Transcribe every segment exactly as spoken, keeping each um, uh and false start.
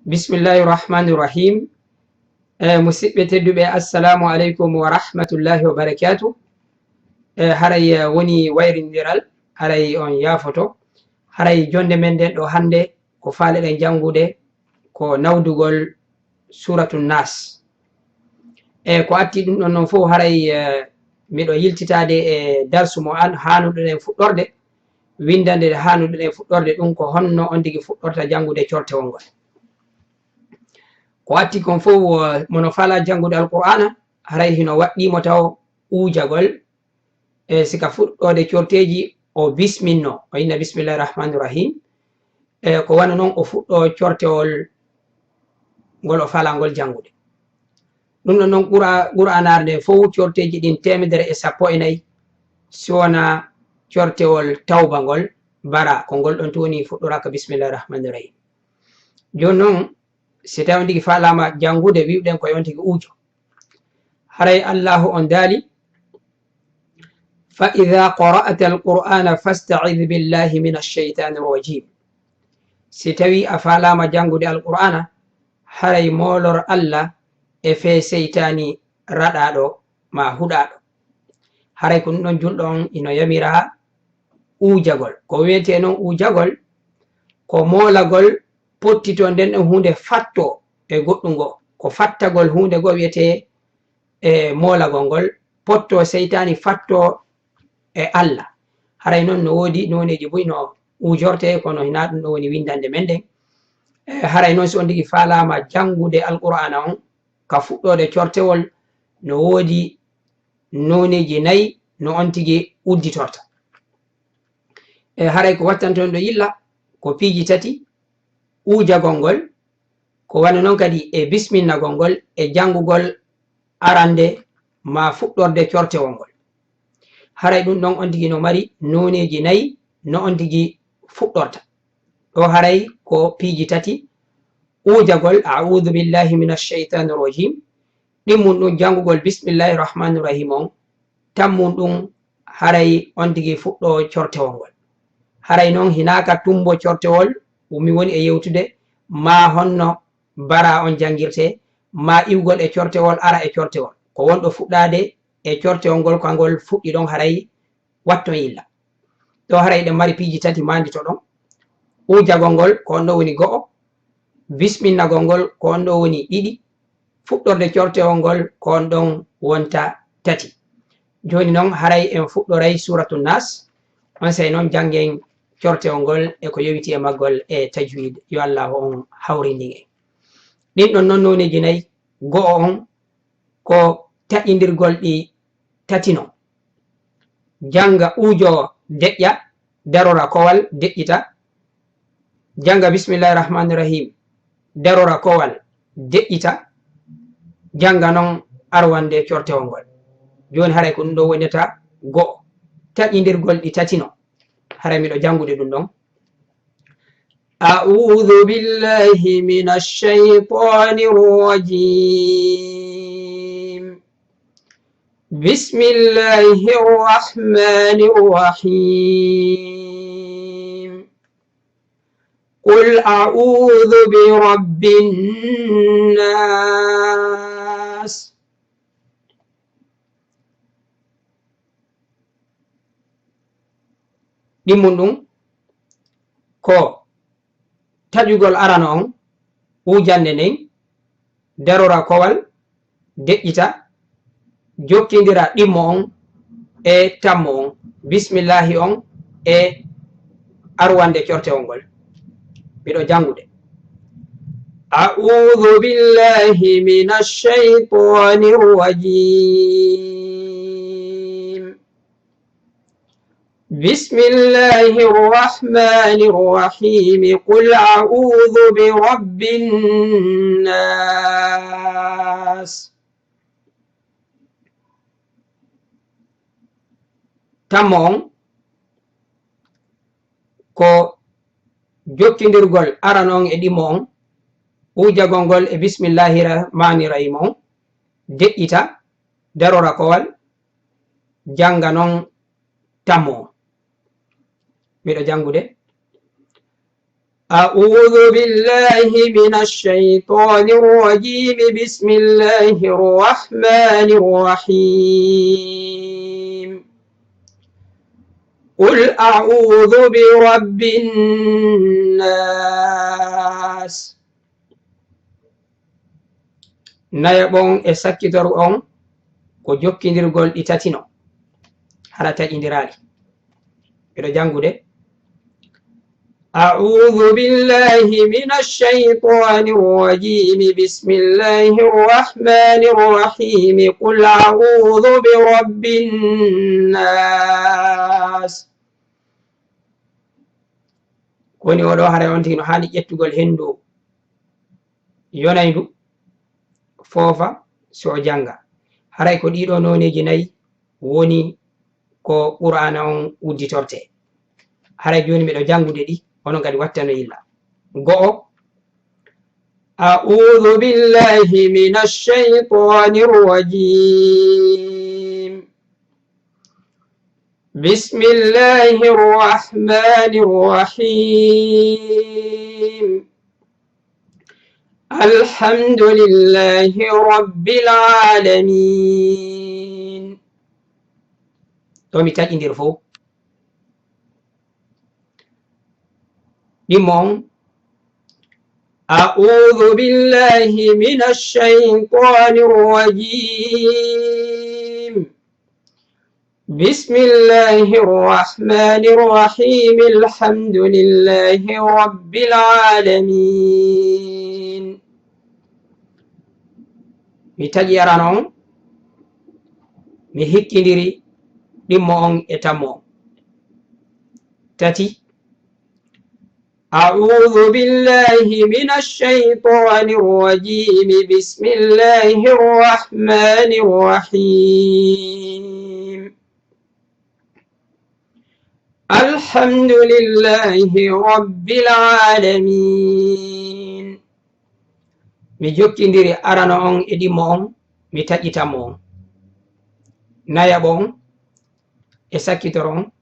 Bismillahi rahmani rahim. E, musidɓe tedduɓe, assalamu aleykum wa rahmatullahi wa barakatuh. E, haray, e, woni wayrindiral, haray on yaafoto. Haray jonde men nden ɗo hannde, ko faaleɗen janngude ko nawdugol Suratu Nas. E, ko atti ɗum ɗon non fof, haray, e, miɗo yiltitaade e darsu mo an haanuɗen fuɗɗorde, winndande nde haanuɗen fuɗɗorde ɗum, ko honno on tigi fuɗɗorta janngude cortewol ngol. Ko atti kon fof, e, mono faalaa janngude Alqur'aana, haray hino waɗɗii mo taw uujagol, e, sika fuɗɗoode corteeji o bisminno, o inna bismillahi rahmani rahim. E, ko wano non o fuɗɗo cortewol ngol o faalaa ngol janngude. Ɗum ɗon non Qura-, Qur'aanaare nden fof corteeji ɗin teemedere e sappo e nayi, si wonaa cortewol tawba ngol, bara, ko ngol ɗon tun woni fuɗɗoraaka bismillahi rahmani rahim. Jooni non, si tawi on tigi faalaama janngude, wi'uɗen ko yo on tigi uujo. Haray Allaahu on daali, "Fa idha qara'ta al-Qur'ana fasta'idh billahi minash shaytanir rajim." Si tawi a faalaama janngude Alqur'aana, haray moolor Alla e fee seytaani raɗaaɗo maa huɗaaɗo. Haray ko ɗum ɗon julɗo on ino yamiraa uujagol. Ko wiyetee non uujagol, ko moolagol pottitoo nden ɗon huunde fattoo e goɗɗum goo. Ko fattagol huunde goo wiyetee, e, moolagol ngol, pottoo seytaani fattoo e Alla. Haray non no woodi nooneeji buy no uujortee, kono hinaa ɗum ɗon woni winndannde men nden. E, haray non si on tigi faalaama janngude Alqur'aana on, ka fuɗɗoode cortewol, no woodi nooneeji nayi no on tigi udditorta. E, haray ko wattanton ɗo yilla, ko piiji tati, uujagol ngol, ko wano non kadi e bisminnagol ngol, e janngugol arande maa fuɗɗorde cortewol ngol. Haray ɗum ɗon on tigi no mari nooneeji nayi no on tigi fuɗɗorta. Ɗo haray ko piiji tati, uujagol, "A'udhu billahi minash shaytanir rajim." Ɗimmun ɗum janngugol "Bismillahi rahmani rahim" on, tammun ɗum haray on tigi fuɗɗo cortewol ngol. Haray non hinaa ka tummbo cortewol mi woni e yewtude, maa honno bara on janngirtee, maa iwgol e cortewol ara e cortewol. Ko wonɗo fuɗɗaade e cortewol ngol, ko ngol fuɗɗi ɗon, haray watton yilla. Ɗo haray eɗen mari piiji tati maanditoɗon. Uujagol ngol, ko on ɗo woni go'o. Bisminnagol ngol, ko on ɗo woni ɗiɗi. Fuɗɗorde cortewol ngol, ko on ɗon wonta tati. Jooni non, haray en fuɗɗoray Suuratu Naas. Onsay non, janngen cortewol ngol e ko yowiti e maggol e tajwid. Yo Allaahu on hawrindin en. Ɗin ɗon non nooneeji nayi, go'o on ko taƴindirgol ɗi tati non. Jannga, uujo, deƴƴa, darora kowal, deƴƴita. Jannga bismillahi rahmani rahim, darora kowal, deƴƴita. Jannga non arwande cortewol ngol. Jooni haray ko ɗum ɗo wonata go'o. Taƴindirgol ɗi tati non. Haray miɗo janngude ɗum ɗon. أعوذ بالله من الشيطان الرجيم. بسم الله الرحمن الرحيم. قل أعوذ برب الناس. Ɗimmun ɗum ko taƴugol arano on, uujannde nden, darora kowal, deƴƴita, jokkindira ɗimmo on e tammo on, bismillahi on e arwande cortewol ngol. Miɗo janngude. أعوذ بالله من الشيطان الرجيم. بسم الله الرحمن الرحيم. قل أعوذ برب الناس. Tammo on ko jokkindirgol arano on e ɗimmo on, uujagol ngol e bismillahi rahmani rahim on, deƴƴita, darora kowal, jannga non tammo on. Miɗo janngude. أعوذ بالله من الشيطان الرجيم. بسم الله الرحمن الرحيم. قل أعوذ برب الناس. Nayaɓon e sakkitorɗon ko jokkindirgol ɗi tati no, hara taƴindiraali. Miɗo janngude. أعوذ بالله من الشيطان الرجيم. بسم الله الرحمن الرحيم. قل أعوذ برب الناس. Ko woni oɗo, haray on tigi no haani ƴettugol henndu yonayndu, foofa, si o jannga. Haray ko ɗiɗo nooneeji nayi woni ko Qur'aana on udditortee. Haray jooni miɗo janngude ɗi, onon kadi wattano yilla. Go'o. أعوذ بالله من الشيطان الرجيم. بسم الله الرحمن الرحيم. الحمد لله رب العالمين. To mi taƴindir fof. Ɗimmo on. أعوذ بالله من الشيطان الرجيم. بسم الله الرحمن الرحيم. الحمد لله رب العالمين. Mi taƴi arano on, mi hikkindiri ɗimmo on e tammo on. Tati. أعوذ بالله من الشيطان الرجيم. بسم الله الرحمن الرحيم. الحمد لله رب العالمين. Mi jokkindiri arano on e ɗimmo on, mi taƴi tammo on. Nayaɓo on e sakkitoro on.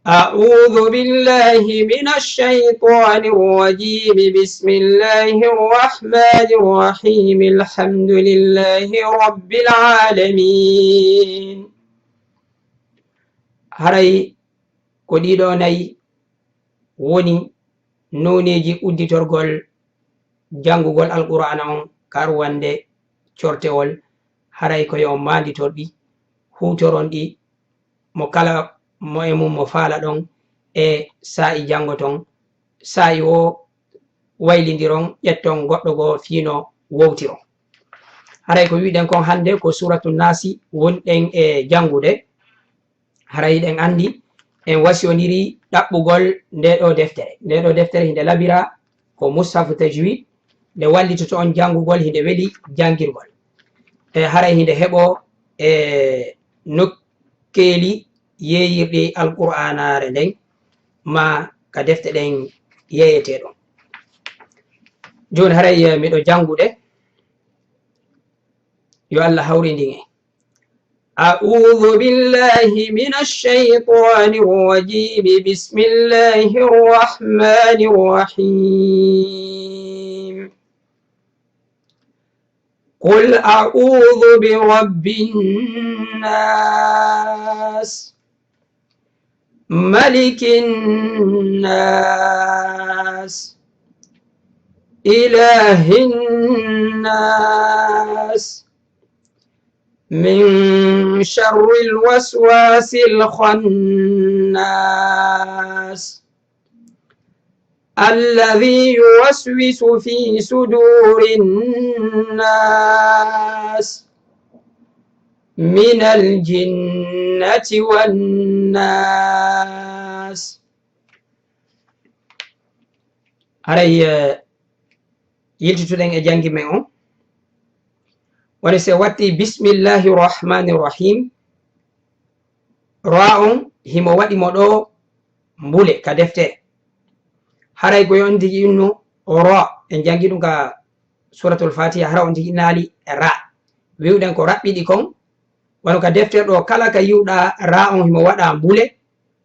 أعوذ بالله من الشيطان الرجيم. بسم الله الرحمن الرحيم. الحمد لله رب العالمين. Haray ko ɗiɗo nayi woni nooneeji udditorgol janngugol Alqur'aana on ka ruwannde cortewol. Haray ko yo on maanditor ɗi, huutoron ɗi, mo kala mo e mum mo faalaɗon e saa'i janngoton, saa'i o waylindiron, ƴetton goɗɗo goo fii no wowtiron. Haray ko wi'uɗen kon hannde ko Suuratu Naasi wonɗen e janngude. Haray hiɗen anndi en wasiyondiri ɗaɓɓugol ndee ɗoo deftere. Ndee ɗoo deftere hinde labira ko Mushafu Tajwid, nde wallitoto on janngugol, hinde weli janngirgol. E haray hinde heɓo e nokkeeli yeeyirɗi Alqur'aanaare nden, maa ka defte ɗen yeeyetee ɗon. Jooni haray, eh, miɗo janngude, yo Allah hawrindin en. أعوذ بالله من الشيطان الرجيم. بسم الله الرحمن الرحيم. قل أعوذ برب الناس. ملك الناس. إله الناس. من شر الوسواس الخناس. الذي يوسوس في صدور الناس من الجنة والناس. Haray, eh, yiltituɗen e janngi men on. Woni si en watti Bismillahi Rahmani Rahim, raa on himo waɗi mo ɗo mbule ka deftere. Haray ko yo on tigi innu raa, en janngi ɗum ka Suuratul Faatiha, hara on tigi innaali raa. Wi'uɗen ko raɓɓiɗi kon, wano ka deftere ɗo, kala ka yi'uɗaa raa on himo waɗa mbule,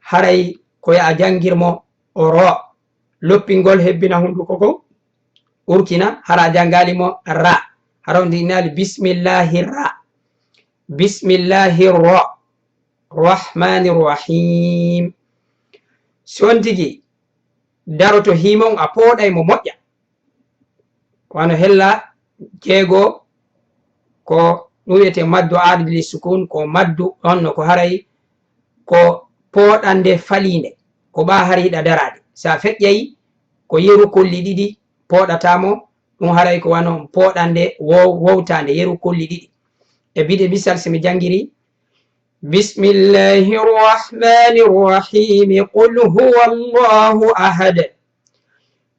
haray ko yo a janngir mo raa. loppingol hebbina hunduko kon, urkina, hara a janngaali mo ra. Hara on innaali bismillahi ra. Bismillahi ro. Rahmani rahim. Si on tigi daroto himo on, a pooɗay mo moƴƴa. Wano hella jeego, ko ɗum wiyetee maddu aaridi li sukun, ko maddu on no ko haray ko pooɗannde faliinde, ko ɓaa hari hiɗa daraade. Si a feƴƴay ko yeru kolli ɗiɗi pooɗataa mo, ɗum haray ko wano pooɗannde wo-, wowtaande yeru kolli ɗiɗi. E biyde misal, si mi janngiri, بسم الله الرحمن الرحيم. قل هو الله أحد.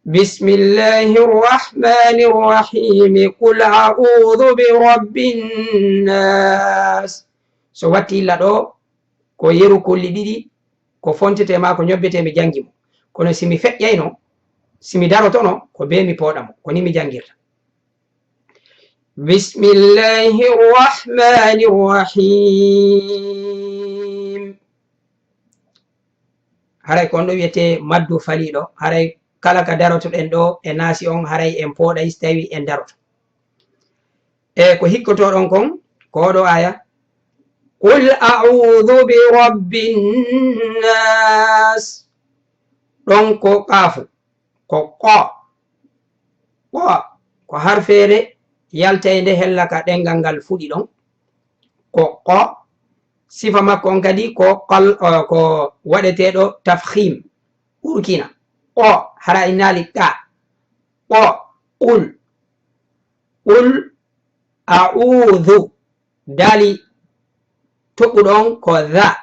بسم الله الرحمن الرحيم. قل أعوذ برب الناس. So watti illa ɗo, ko yeru kolli ɗiɗi, ko fontetee maa ko ñobbetee, mi janngi mo. Kono si mi feƴƴayno, si mi darotono, ko bee mi pooɗa mo. Ko ni mi janngirta. بسم الله الرحمن الرحيم. Haray ko on ɗo wiyetee maddu faliiɗo. Haray kala ka darotoɗen ɗo e naasi on, haray en pooɗay si tawi en daroto. E ko hikkotoɗon kon, ko oɗo aaya, قل أعوذ برب الناس. Ɗon ko qaafu. Ko qo. Qo ko harfeere yaltaynde hella ka ɗemngal ngal fuɗi ɗon. Ko qo. Sifa makko on kadi ko qal-, eh, ko waɗeteeɗo tafkhim, urkina. Qo, hara innaali ɗa. Qo, qul. Qul a'udhu. Daali toɓɓuɗo on ko dha.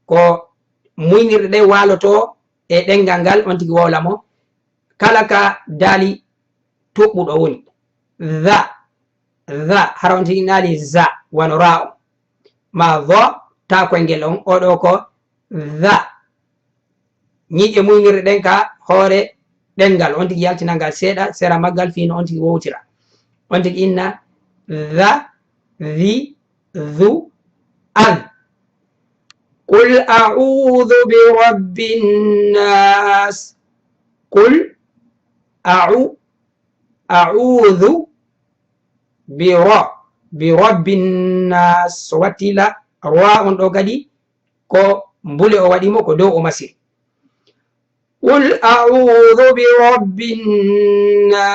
Ko muynirɗe ɗen waalotoo e ɗemngal ngal, on tigi wowla mo. Kala ka daali toɓɓuɗo woni. Dha, dha, hara on tigi innaali za, wano ra on. Ma dho, taa koyngel on, oɗo ko dha. Ñiiƴe muynirɗe ɗen ka hoore ɗemngal, on tigi yaltina ngal seeɗa, sera maggal fii no on tigi wowtira. On tigi inna dha, dhi, dhu, adh. قل أعوذ برب الناس. قل أعو-، أعوذ بر-، برب الناس. So watti la, ra on ɗo kadi, ko mbule o waɗi mo, ko dow o masiri. قل أعوذ برب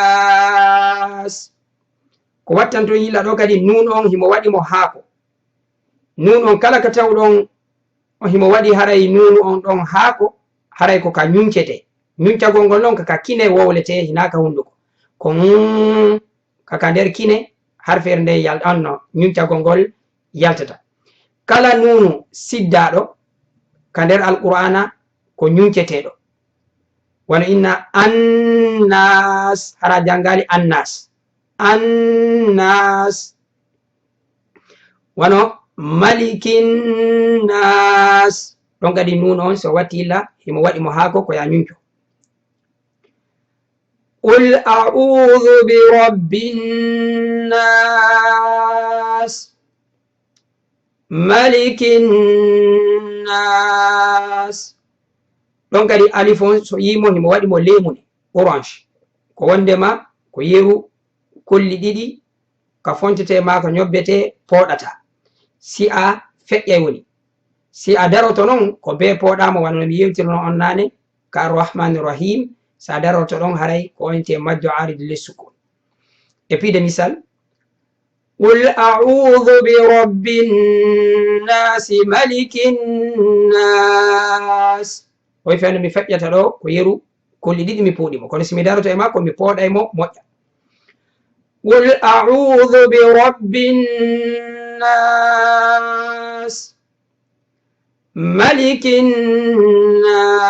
الناس. Ko wattanto yilla ɗo kadi, nuun on himo waɗi mo haako. Nuun on kala ka tawɗon on himo waɗi haray nuunu on ɗon haako, haray ko ka ñuncetee. Ñuncagol ngol non ka, ka kine wowletee, hinaa ka hunduko. Ko mm, ka, ka nder kine harfeere nde yal-, on no ñuncagol ngol yaltata. Kala nuunu siddaaɗo ka nder Alqur'aana ko ñunceteeɗo. Wano inna annas, hara janngaali annas. Annas. Wano malikin nas. Ɗon kadi nuunu on, so watti illa, himo waɗi mo haako, ko ya ñunco. قل أعوذ برب الناس. ملك الناس. Ɗon kadi alif on, so yii mo, himo waɗi mo leemune, orange. Ko wondema ko yeru kolli ɗiɗi, ka fontetee maa ka ñobbetee, pooɗataa. Si a feƴƴay woni. Si a daroto non, ko bee pooɗaa mo, wano no mi yewtirno on naane, ka Arrahmaani Rahiim, si a daroto ɗon, haray ko on wiyetee maddu aaridi lis sukun. E piide misal, قل أعوذ برب الناس، ملك الناس. Oy fewndo mi feƴƴata ɗo, ko yeru kolli ɗiɗi mi puuɗi mo. Kono si mi daroto e makko, mi pooɗay mo moƴƴa. قل أعوذ برب الناس، ملك الناس،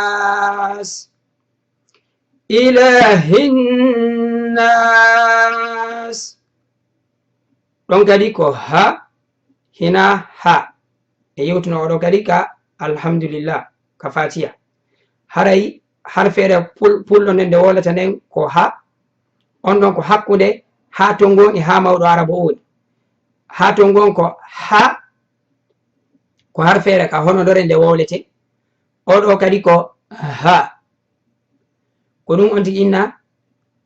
إله الناس. Ɗon kadi ko ha, hinaa ha. E yewtuno oɗo kadi ka alhamdulillah, ka Fatiha. Haray harfeere pul-, pullo nden nde wolata nden ko ha. On ɗon ko hakkunde ha tongon e ha mawɗo Arabo o woni. Ha tongon ko ha, ko harfeere ka honondore nde wowlete. Oɗo kadi ko ha. Ko ɗum on tigi inna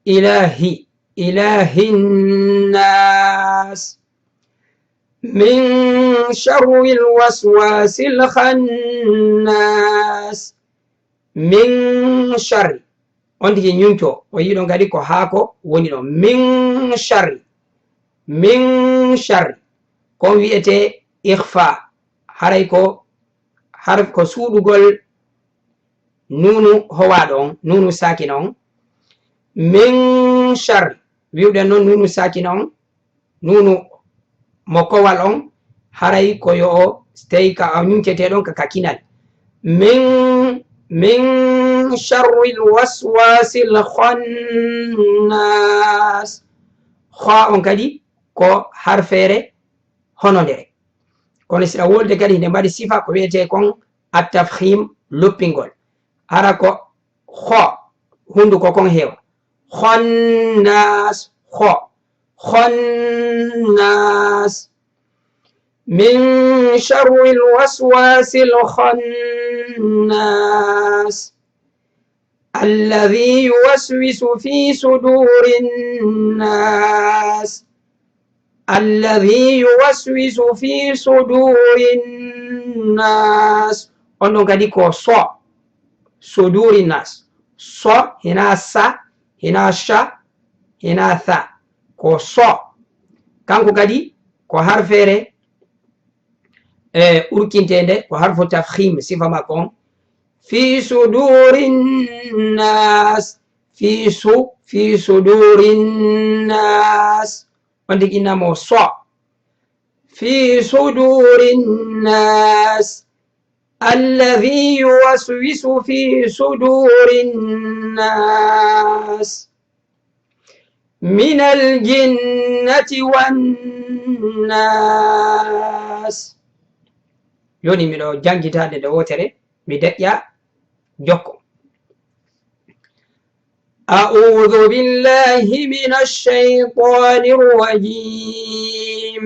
ilahi, ilahinnas. Min sharril waswasil khannas. Min sharri. On tigi ñunco. O yiɗon kadi ko haako woni ɗon. Min sharri. Min sharri. Kon wi'ete ikhfa. Haray ko har-, ko suuɗugol nuunu howaaɗo on, nuunu saakina on. Min sharri. Wi'uɗen non nuunu saakina on, nuunu mo kowal on, haray ko yo o, tawi ka a ñuncete ɗon ka, ka kinal. Min, min sharril waswasil khannas. Kha on kadi ko harfeere honondere. Kono siɗa wolde kadi nde mbaɗi sifa ko wi'etee kon at-tafkhim, loppingol. Hara ko kho, hunduko kon heewa. Khannas, kho. Khannas. Min sharril waswasil khannas. Alladhi yuwaswisu fi sudurin nas. Alladhi yuwaswisu fi sudurin nas. On ɗon kadi ko so. Sudurin nas. So, hina sa, hina sha, hina tha. Ko so. Kanko kadi ko harfeere, e, urkinteende, ko harfu tafkhim, sifa makko on. Fi sudurin nas. Fi su, fi sudurin nas. On tigi inna mo so. Fi sudurin nas. Alladhi yuwaswisu fi sudurin nas. Minal jinnati wan nas. Jooni miɗo janngitaade nde wootere, mi deƴƴa jokko. أعوذ بالله من الشيطان الرجيم.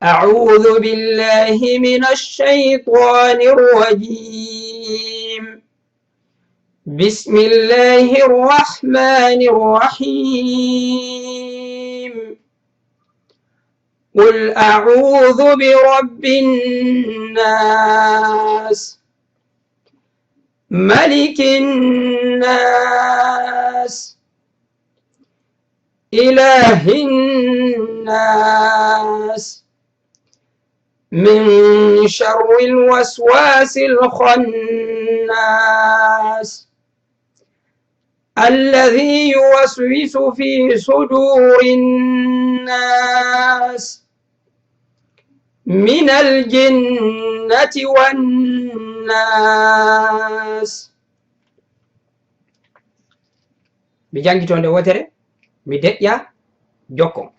أعوذ بالله من الشيطان الرجيم. بسم الله الرحمن الرحيم. قل أعوذ برب الناس. ملك الناس. إله الناس. من شر الوسواس الخناس. الذي يوسوس في صدور الناس. من الجنة والناس. Mi janngito nde wootere, mi deƴƴa jokko.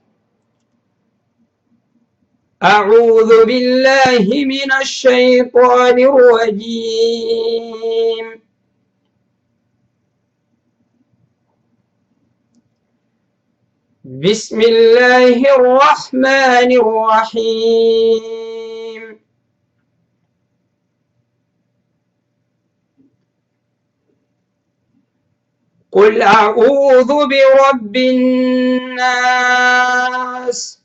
أعوذ بالله من الشيطان الرجيم. بسم الله الرحمن الرحيم. قل أعوذ برب الناس.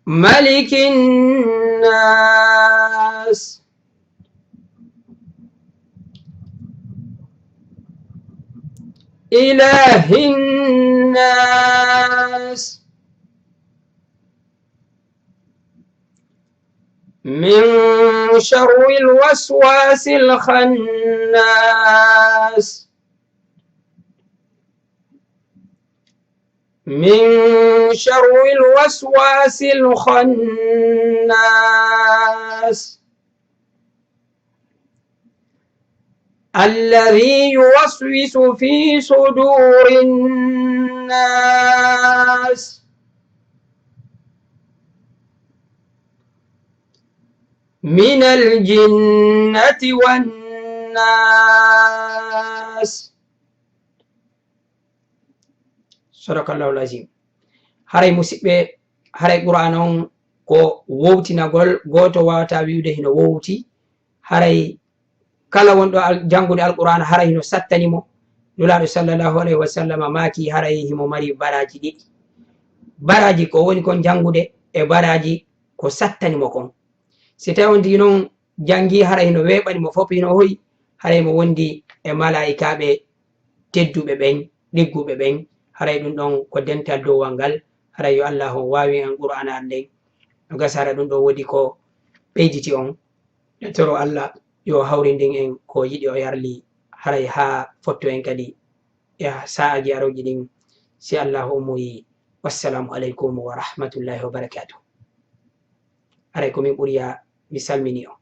ملك الناس. إله الناس. من شر الوسواس الخناس. من شر الوسواس الخناس. الذي يوسوس في صدور الناس. من الجنة والناس. Sadaqallahul azim. Haray, musiɓɓe, haray Qur'aana on ko wowtinagol, gooto waawataa wi'ude hino wowti, haray kala wonɗo al- janngude Alqur'aana haray hino sattani mo. Nulaaɗo sallallahu alayhi wa sallam maaki haray himo mari baraaji ɗiɗi. Baraaji ko woni kon janngude e baraaji ko sattani mo kon. Si tawi on tigi non janngi haray hino weeɓani mo fof hino hoyi, haray mo wondi e malaa'ikaaɓe tedduɓe ɓen, ɗigguɓe ɓen, haray ɗum ɗon ko dental dowal ngal, haray yo Allaahu on waawi en Qur'aana an nden. No gasa hara ɗum ɗo woodi ko ɓeyditi on. En toro Allah yo hawrindin en ko yiɗi o yarli, haray haa fotto en kadi e sa'aaji arooji ɗin, si Allaahu ummoyi. Wassalaamu aleykum wa rahmatullaahi wa barakaatuh. Haray ko min ɓuriya, mi salmini on.